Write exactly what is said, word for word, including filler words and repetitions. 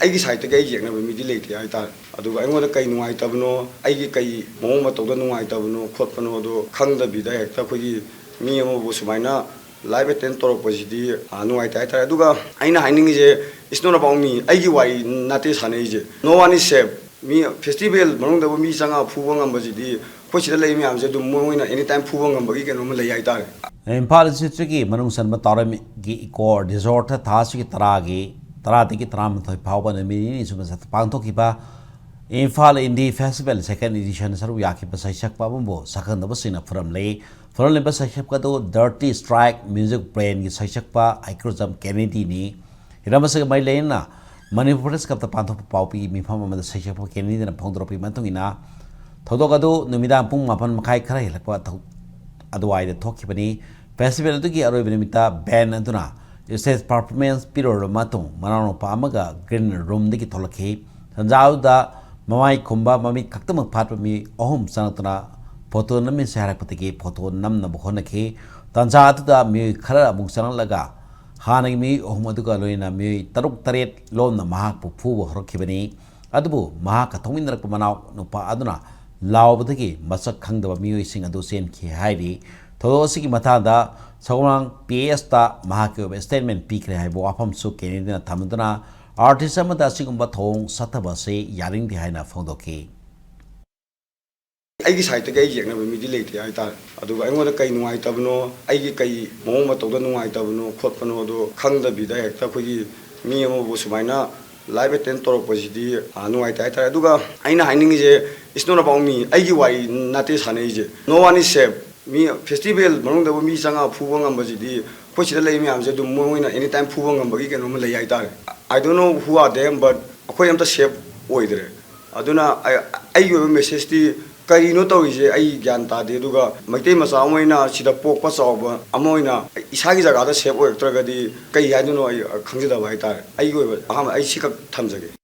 ꯑꯩꯒꯤ ꯁꯥꯏꯠꯇꯒꯤ ꯑꯩ ꯌꯦꯛꯅꯕ ꯃꯤꯗꯤ ꯂꯩꯇꯦ ꯍꯥꯏꯇꯥꯔꯦ꯫ ꯑꯗꯨꯒ ꯑꯩꯉꯣꯟꯗ ꯀꯩ ꯅꯨꯡꯉꯥꯏꯇꯕꯅꯣ, ꯑꯩꯒꯤ ꯀꯩ ꯃꯑꯣꯡ ꯃꯇꯧꯗ ꯅꯨꯡꯉꯥꯏꯇꯕꯅꯣ ꯈꯣꯠꯄꯅꯣꯗꯣ ꯈꯪꯗꯕꯤꯗ ꯍꯦꯛꯇ ꯑꯩꯈꯣꯏꯒꯤ ꯃꯤ ꯑꯃꯕꯨ ꯁꯨꯃꯥꯏꯅ live attend ꯇꯧꯔꯛꯄꯁꯤꯗꯤ, ꯑ, ꯅꯨꯡꯉꯥꯏꯇꯦ ꯍꯥꯏꯇꯥꯔꯦ꯫ ꯑꯗꯨꯒ ꯑꯩꯅ ꯍꯥꯏꯅꯤꯡꯉꯤꯁꯦ, it's not about me, ꯑꯩꯒꯤ ꯋꯥꯔꯤ ꯅꯠꯇꯦ ꯁꯥꯟꯅꯩꯁꯦ꯫ No one is safe꯫ Me festival ꯃꯅꯨꯡꯗꯕꯨ ꯃꯤ ꯆꯪꯉꯒ ꯐꯨꯕ ꯉꯝꯕꯁꯤꯗꯤ, ꯑꯩꯈꯣꯏ ꯁꯤꯗ ꯂꯩ ꯃꯌꯥꯝꯁꯦ ꯑꯗꯨꯝ ꯃꯣꯏꯅ any time ꯐꯨꯕ ꯉꯝꯕꯒꯤ ꯀꯩꯅꯣꯝꯃ ꯂꯩ ꯍꯥꯏꯇꯥꯔꯦ꯫ ꯏꯝꯐꯥꯜ ꯏꯁꯀ꯭ꯔꯤꯞꯀꯤ ꯃꯅꯨꯡ ꯆꯟꯕ ꯇꯥꯎꯔꯦꯝꯒꯤ ꯏꯀꯣ ꯔꯤꯖꯣꯔꯠꯇ ꯊꯥ ꯑꯁꯤꯒꯤ ꯇꯔꯥꯒꯤ, ꯇꯔꯥꯗꯒꯤ ꯇꯔꯥꯃꯥꯊꯣꯏ ꯐꯥꯎꯕ ꯅꯨꯃꯤꯠ ꯅꯤꯅꯤ ꯁꯨꯕ ꯆꯠꯇ ꯄꯥꯡꯊꯣꯛꯈꯤꯕ ꯏꯝꯐꯥꯜ ꯏꯟꯗꯤ ꯐꯦꯁꯇꯤꯚꯦꯜ ꯁꯦꯀꯦꯟ ꯏꯗꯤꯁꯟ ꯁꯔꯨꯛ ꯌꯥꯈꯤꯕ ꯁꯩꯁꯛꯄ ꯑꯃꯕꯨ ꯁꯛꯈꯪꯗꯕꯁꯤꯡꯅ ꯐꯨꯔꯝꯂꯦ꯫ ꯐꯨꯔꯝꯂꯤꯕ ꯁꯩꯁꯛꯄ ꯑꯗꯨ ꯗꯔꯇꯤ ꯁ꯭ꯇ꯭ꯔꯥꯏꯛ ꯃ꯭ꯌꯨꯖꯤꯛ ꯕ꯭ꯔꯦꯟꯒꯤ ꯁꯩꯁꯛꯄ ꯑꯥꯏꯀ꯭ꯔꯨꯖꯝ ꯀꯦꯅꯦꯗꯤꯅꯤ꯫ ꯍꯤꯔꯝ ꯑꯁꯤꯒ ꯃꯔꯤ ꯂꯩꯅꯅ ꯃꯅꯤꯄꯨꯔ ꯄ꯭ꯔꯦꯁ ꯀ꯭ꯂꯕꯇ ꯄꯥꯡꯊꯣꯛꯄ ꯄꯥꯎꯄꯤꯒꯤ ꯃꯤꯐꯝ ꯑꯃꯗ ꯁꯩꯁꯛꯄ ꯀꯦꯅꯦꯗꯤꯅ ꯐꯣꯡꯗꯣꯔꯛꯄꯒꯤ ꯃꯇꯨꯡ ꯏꯟꯅ, ꯊꯧꯗꯣꯛ ꯑꯗꯨ ꯅꯨꯃꯤꯗꯥꯡ ꯄꯨꯡ ꯃꯥꯄꯟ ꯃꯈꯥꯏ ꯈꯔ ꯍꯦꯜꯂꯛꯄ ꯊꯧ-, ꯑꯗꯨꯋꯥꯏꯗ ꯊꯣꯛꯈꯤꯕꯅꯤ꯫ ꯐꯦꯁꯇꯤꯚꯦꯜ ꯑꯗꯨꯒꯤ ꯑꯔꯣꯏꯕ ꯅꯨꯃꯤꯠꯇ ꯕꯦꯟ ꯑꯗꯨꯅ ꯁ꯭ꯇꯦꯖ ꯄꯔꯐꯣꯔꯃꯦꯟꯁ ꯄꯤꯔꯨꯔꯕ ꯃꯇꯨꯡ, ꯃꯅꯥꯎꯅꯨꯄꯥ ꯑꯃꯒ ꯒ꯭ꯔꯤꯟ ꯔꯨꯝꯗꯒꯤ ꯊꯣꯛꯂꯛꯈꯤ꯫ ꯇꯟꯖꯥ ꯑꯗꯨꯗ ꯃꯃꯥꯏ ꯈꯨꯝꯕ, ꯃꯃꯤꯠ ꯈꯛꯇꯃꯛ ꯐꯥꯠꯄ ꯃꯤꯑꯣꯏ ꯑꯍꯨꯝ ꯆꯪꯂꯛꯇꯨꯅ ꯐꯣꯇꯣ ꯅꯝꯃꯤꯟꯁꯤ ꯍꯥꯏꯔꯛꯄꯗꯒꯤ ꯐꯣꯇꯣ ꯅꯝꯅꯕ ꯍꯣꯠꯅꯈꯤ꯫ ꯇꯟꯖꯥ ꯑꯗꯨꯗ ꯃꯤꯑꯣꯏ ꯈꯔ ꯑꯃꯨꯛ ꯆꯪꯂꯛꯂꯒ ꯍꯥꯟꯅꯒꯤ ꯃꯤꯑꯣꯏ ꯑꯍꯨꯝ ꯑꯗꯨꯒ ꯂꯣꯏꯅꯅ ꯃꯤꯑꯣꯏ ꯇꯔꯨꯛ ꯇꯔꯦꯠ ꯂꯣꯝꯅ ꯃꯍꯥꯛꯄꯨ ꯐꯨꯕ ꯍꯧꯔꯛꯈꯤꯕꯅꯤ꯫ ꯑꯗꯨꯕꯨ ꯃꯍꯥꯛꯀ ꯊꯣꯛꯃꯤꯟꯅꯔꯛꯄ ꯃꯅꯥꯎ ꯅꯨꯄꯥ ꯑꯗꯨꯅ ꯂꯥꯎꯕꯗꯒꯤ ꯃꯁꯛ ꯈꯪꯗꯕ ꯃꯤꯑꯣꯏꯁꯤꯡ ꯑꯗꯨ ꯆꯦꯟꯈꯤ ꯍꯥꯏꯔꯤ꯫ ꯊꯧꯗꯣꯛ ꯑꯁꯤꯒꯤ ꯃꯇꯥꯡꯗ ꯁꯒꯣꯜꯕꯟ ꯄꯤ ꯑꯦꯁꯇ ꯃꯍꯥꯛꯀꯤ ꯑꯣꯏꯕ ꯁ꯭ꯇꯦꯠꯃꯦꯟ ꯄꯤꯈ꯭ꯔꯦ ꯍꯥꯏꯕ ꯋꯥꯐꯝꯁꯨ ꯀꯦꯅꯦꯗꯤꯅ ꯊꯝꯗꯨꯅ, ꯑꯥꯔꯇꯤꯁ ꯑꯃꯗ ꯑꯁꯤꯒꯨꯝꯕ ꯊꯧꯑꯣꯡ ꯆꯠꯊꯕ ꯑꯁꯤ ꯌꯥꯅꯤꯡꯗꯦ ꯍꯥꯏꯅ ꯐꯣꯡꯗꯣꯛꯈꯤ꯫ ꯑꯩꯒꯤ ꯁꯥꯏꯠꯇꯒꯤ ꯑꯩ ꯌꯦꯛꯅꯕ ꯃꯤꯗꯤ ꯂꯩꯇꯦ ꯍꯥꯏꯇꯥꯔꯦ꯫ ꯑꯗꯨꯒ ꯑꯩꯉꯣꯟꯗ ꯀꯩ ꯅꯨꯡꯉꯥꯏꯇꯕꯅꯣ, ꯑꯩꯒꯤ ꯀꯩ ꯃꯑꯣꯡ ꯃꯇꯧꯗ ꯅꯨꯡꯉꯥꯏꯇꯕꯅꯣ ꯈꯣꯠꯄꯅꯣꯗꯣ ꯈꯪꯗꯕꯤꯗ ꯍꯦꯛꯇ ꯑꯩꯈꯣꯏꯒꯤ ꯃꯤ ꯑꯃꯕꯨ ꯁꯨꯃꯥꯏꯅ live attend ꯇꯧꯔꯛꯄꯁꯤꯗꯤ, ꯑ, ꯅꯨꯡꯉꯥꯏꯇꯦ ꯍꯥꯏꯇꯥꯔꯦ꯫ ꯑꯗꯨꯒ ꯑꯩꯅ ꯍꯥꯏꯅꯤꯡꯉꯤꯁꯦ, it's not about me, ꯑꯩꯒꯤ ꯋꯥꯔꯤ ꯅꯠꯇꯦ ꯁꯥꯟꯅꯩꯁꯦ꯫ No one is safe꯫ Me festival ꯃꯅꯨꯡꯗꯕꯨ ꯃꯤ ꯆꯪꯉꯒ ꯐꯨꯕ ꯉꯝꯕꯁꯤꯗꯤ, ꯑꯩꯈꯣꯏ ꯁꯤꯗ ꯂꯩ ꯃꯌꯥꯝꯁꯦ ꯑꯗꯨꯝ ꯃꯣꯏꯅ any time ꯐꯨꯕ ꯉꯝꯕꯒꯤ ꯀꯩꯅꯣꯝꯃ ꯂꯩ ꯍꯥꯏꯇꯥꯔꯦ꯫ I don't know who are them, but ꯑꯩꯈꯣꯏ ꯑꯝꯇ safe ꯑꯣꯏꯗ꯭ꯔꯦ꯫ ꯑꯗꯨꯅ ꯑꯩ, ꯑꯩꯒꯤ ꯑꯣꯏꯕ ꯃꯦꯁꯦꯖꯇꯤ ꯀꯔꯤꯅꯣ ꯇꯧꯔꯤꯁꯦ ꯑꯩ ꯒ꯭ꯌꯥꯟ ꯇꯥꯗꯦ꯫ ꯑꯗꯨꯒ ꯃꯩꯇꯩ ꯃꯆꯥ ꯑꯃ ꯑꯣꯏꯅ, ꯁꯤꯗ ꯄꯣꯛꯄ ꯆꯥꯎꯕ ꯑꯃ ꯑꯣꯏꯅ, ꯏꯁꯥꯒꯤ ꯖꯒꯥꯗ ꯁꯦꯐ ꯑꯣꯏꯔꯛꯇ꯭ꯔꯒꯗꯤ ꯀꯩ ꯍꯥꯏꯗꯣꯏꯅꯣ ꯑꯩ ꯈꯪꯖꯗꯕ ꯍꯥꯏꯇꯥꯔꯦ꯫ ꯑꯩꯒꯤ ꯑꯣꯏꯕ ꯑꯍꯥꯟꯕ ꯑꯩ ꯁꯤꯈꯛ ꯊꯝꯖꯒꯦ꯫